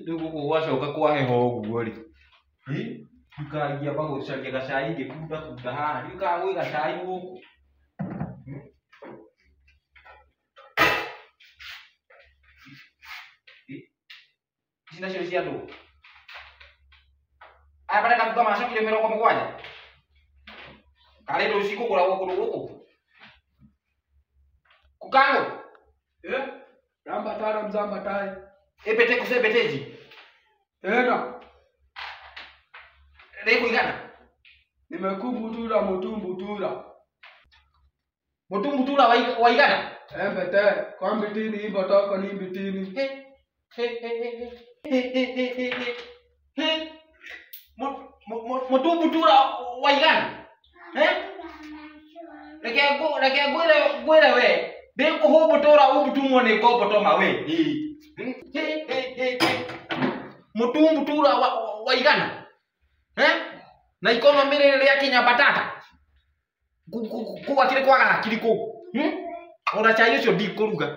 Rĩu gũkũ gwacoka kwaheha ũguo rĩ, ndikangĩamba gũcaria gacai ngĩkundakunda haha, ndiũĩ kana gwĩ gacai gũkũ. Ici nacio nĩ cia ndũ? Aya marenda kuga macokire 70? Karĩ ndũ cikũgũragwo kũndũ gũkũ? Kukango? Eh? Rambatara mzambatai. Ĩmbĩte kũcembeteji? Tena Rĩkũigana? Nimekumbutura mutumbutura. Mũtumbutura waigana? Embete kwa mbitini imbotoko ni mbitini. He, he, he, he, he, he, he, he, he, he. Mũtumbutura waigana? Eh? Reke reke ngwĩre ngwĩre we ndĩkũhũmbũtũra umbutumwo nĩ ngombo we. He, he, he, he. Mũtumbutura waigana? Eh? Na ikonomĩ rĩrĩ rĩa kinya batata kũu akĩrĩ kwaga hakiri kũu. Ona cai ũcio ndikũruga.